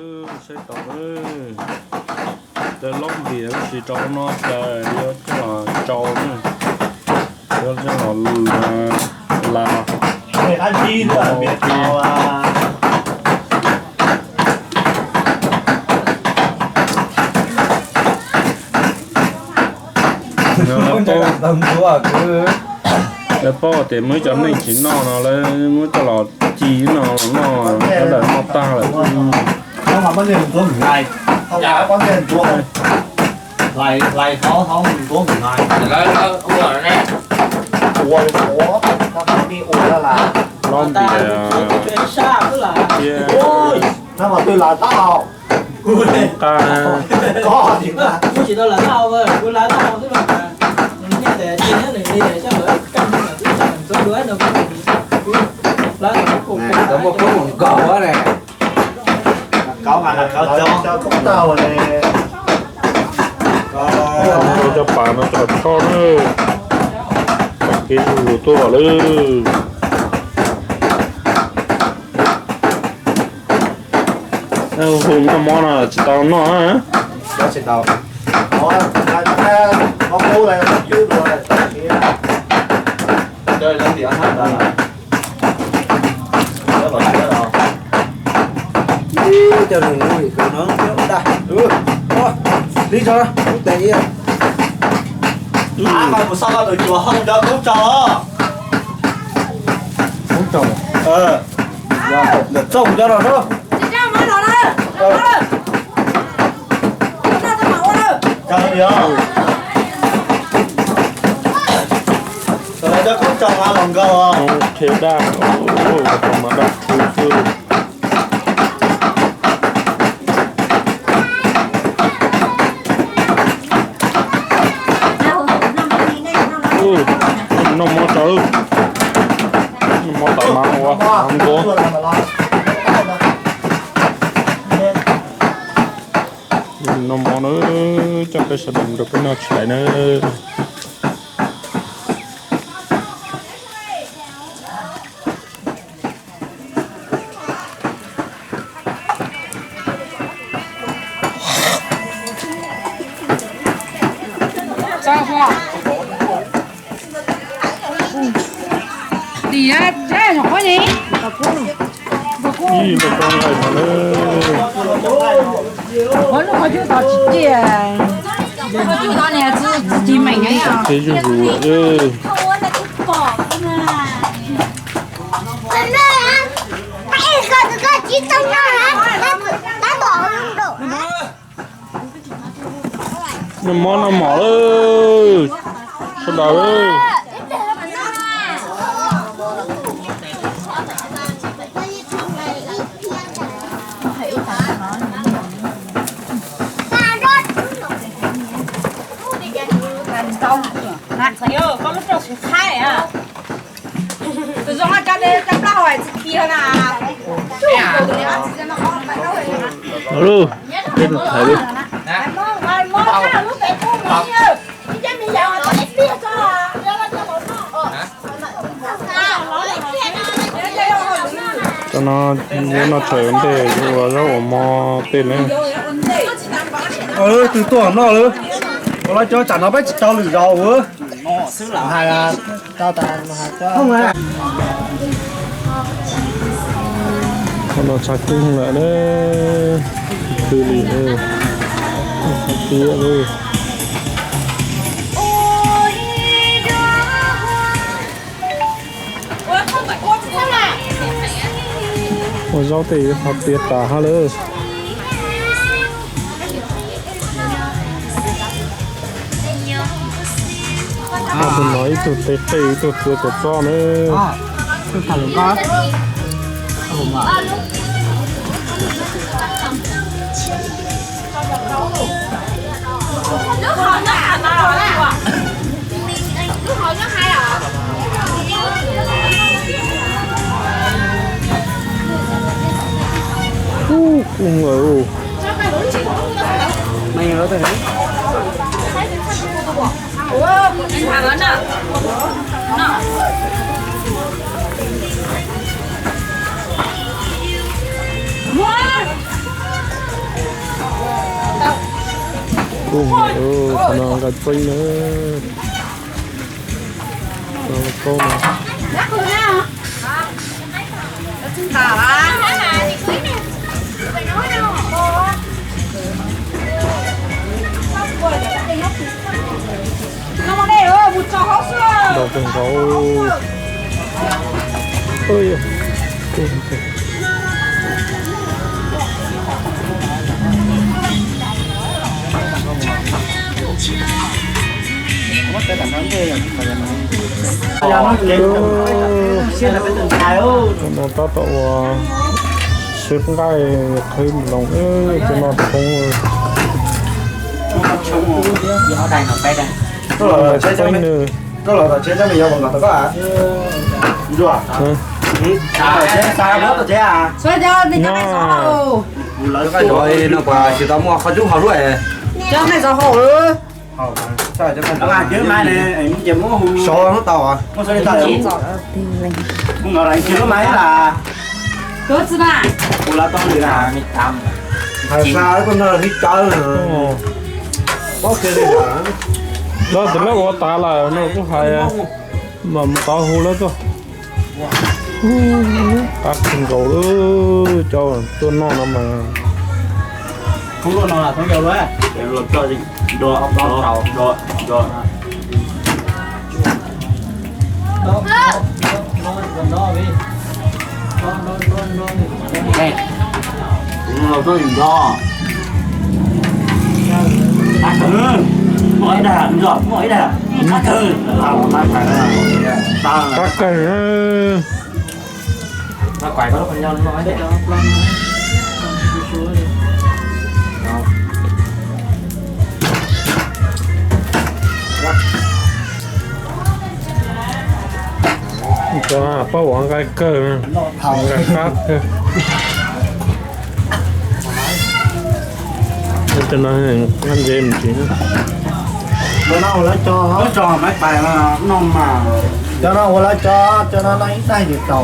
Saib tau, cov laub npias tab sis rau no ces yuav coj los tsau, yuav coj los las. Lawv paub tias muaj ib cov neeg tsis noj no lawv muab coj los ci no los noj, sawv daws noj tag lawm. Laub npias thiab nqa. Muaj koob mus nkaus ne. Cov pas no cov tsho na, tag kev zuj zus tuaj lawm. Hu noj mov no tsis tau noj. Cov nus no, li tso, ub tes. Mus xauj koj tus cuas hau cov koob tsau. Koob tsau. Ntawm txooj cov no. Cov koob tsau mas los nkaus. Qhia daj, mas daj tshua xwb. Noj mov tso, noj mov tom mas ua nkuav. Noj mov na, coj peb sawv daws rau peb noj tsis laiv na. Ib los tau nqaij no na. Qhov no qhov cub tod tsis ciaj, qhov cub tod niag txiv meem. Qhov zuj zus. Noj mov noj mov lawm sawv daws. Koj lub rau kuv qhaib a. Tus zoo cov cov plaub hau tsis ti na. Lauj, peb mus thaiv li. Cov no yuav noj tshais ua ntej yuav ua zaub ua mov tej na. Tus tuaj noj lawm. Ua los cov tsam no peb tsis tau lwm zaus. Hais, tau tas, hais tau. Qhov no tshav kub lawm na, twb li, tshav tiab li. Ua zaub tej yuav tshav tiab tas hab lawm. Ob tug no ib tug tes qej ib tug txiav cov txob na. Ub, ub, ub. Qhov no nqa txeeb na. Kaub no. Nrau kawg nkaus. Cov no tab tom ua sib nqaij qhwv nploos, cov no tshoob. Koj los tom tsheb coj me nyuam kom tau koj. Tom tsheb, tom tsheb, tom tsheb. Lawv tsis tau muaj qhov cub hauv lub. Cov me zov hauv. Sov hnub tau. Hais xa koj nrog hib cawv. Pob kiag li. Lawv tus lawv ua tas lawm no kuj hais mas mus tau hu lawv tuaj. Qab kawg nkaus lawm, cov tuaj noj no mas. Qab kawg. Cov pab uas nqaij kawg, nqaij qab kawg. Cov no nqaij ntse mus tsis. Cov no ua lawv cov, lawv cov maiv pais no mas. Cov no ua lawv cov, cov no noj ib daig ces tau.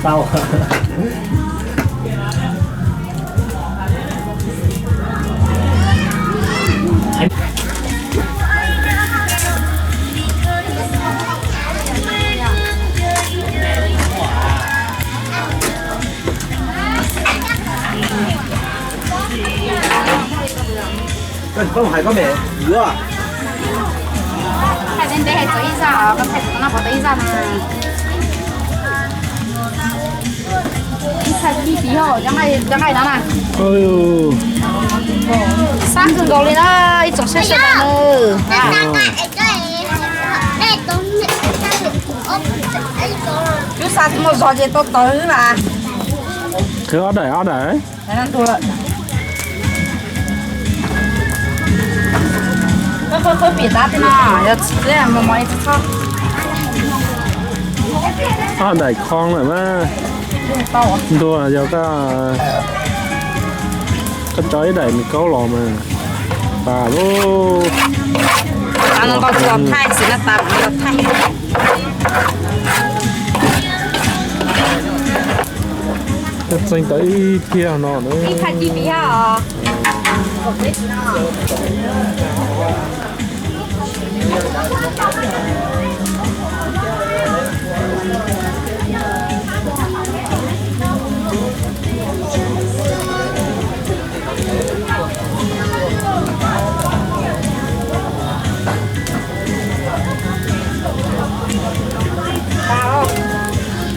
Tau. Koj tsis paub hais koj mem yuav. Hais ntev ntev hais txog ib zaj, koj thaij tau noj puas tau ib zaj na. Ib txhais kib tiv hauj, cov nqaij no na. Xab kawg nkaus li na, ib tsoom saib sawv daws na. Cub xa tsis muaj zog ces tau tawv xwb na. Qhwv ob daim, ob daim. Koj qhwv qhwv pim tab tej no, yog tsis mos mos tsis txhob. Ob daim khoo lawm mas. Ntuag yog koj, koj tso ib daim me kaub los mas tas lawm. Tau tsis los thaij, tsis na tas los thaij. Koj txeeb tau ib phiab no na. Ib txhais kib tiv hauj.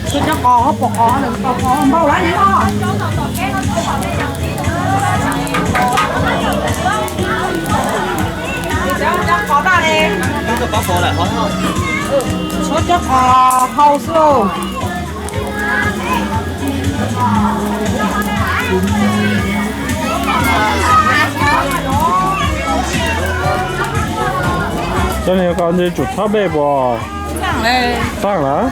Tsis cov qos, pom qos, pom qos npaum lawm ne. Cov qos daj li, tshuav cov qos hau xwb. Cov niag ko ntshe tsum txhab dej puas? Tag lawm.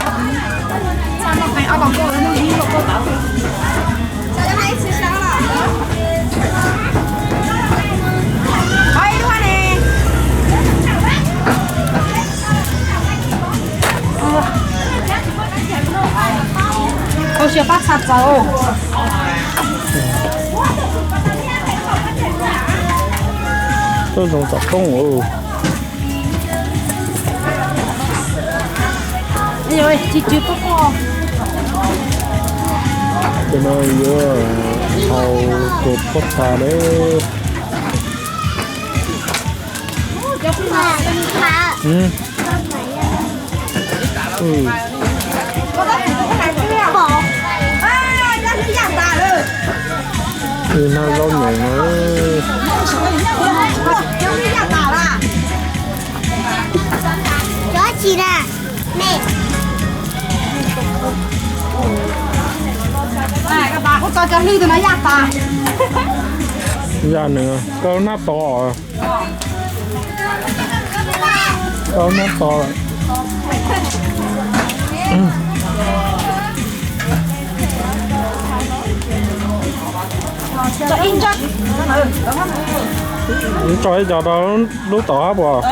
Ua siab pab txha txaus. Tuaj zoo tom qoob. Cov no yuav hau kua pob txha lawm. Ib hnab zaub nyeem no. Yaj nws, koj nab to. Koj nab to lawm. Tso ib co rau lub tod hab puas?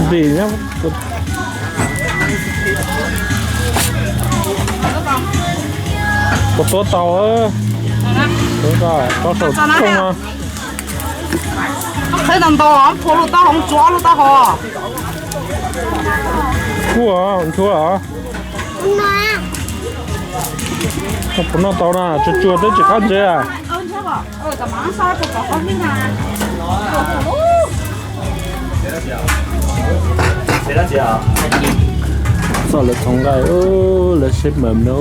Ntim nyob. Puas tuav tau? Qheb ntau ntau, phua lub taub hau, tsuav lub taub hau. Kuj nchuav. Puas noj tau na, tsuag tsuag twb tsis qab ntsev. Txoj lawv txhoov nqaij, lawv seb mam no.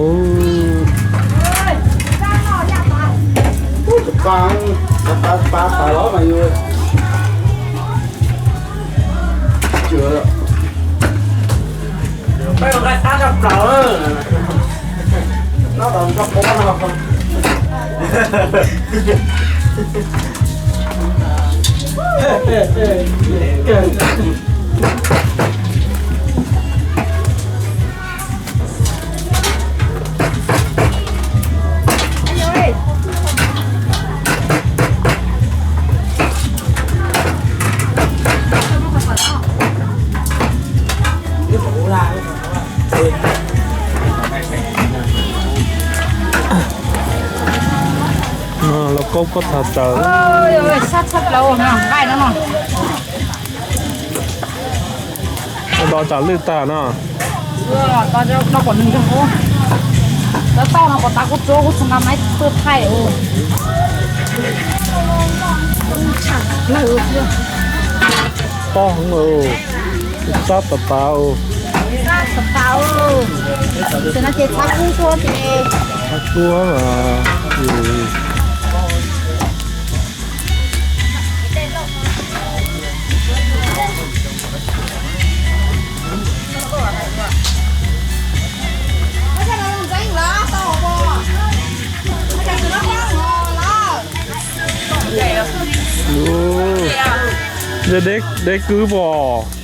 Lauj kaub pob txha tsaws. Sab tshaj plaws nqaij no no. Ua do tsam lwj tag no. Ua do no kom nws nrog ua. Cov tauj no kom tas kuv tsuav kuv tsis nqa maiv tuaj thaij ua. Pob heev, sab tas tas. Sab tas tas. Tam no ces txhob kub tuaj ces. Txhob kub mas. Deb, deb kwv pom.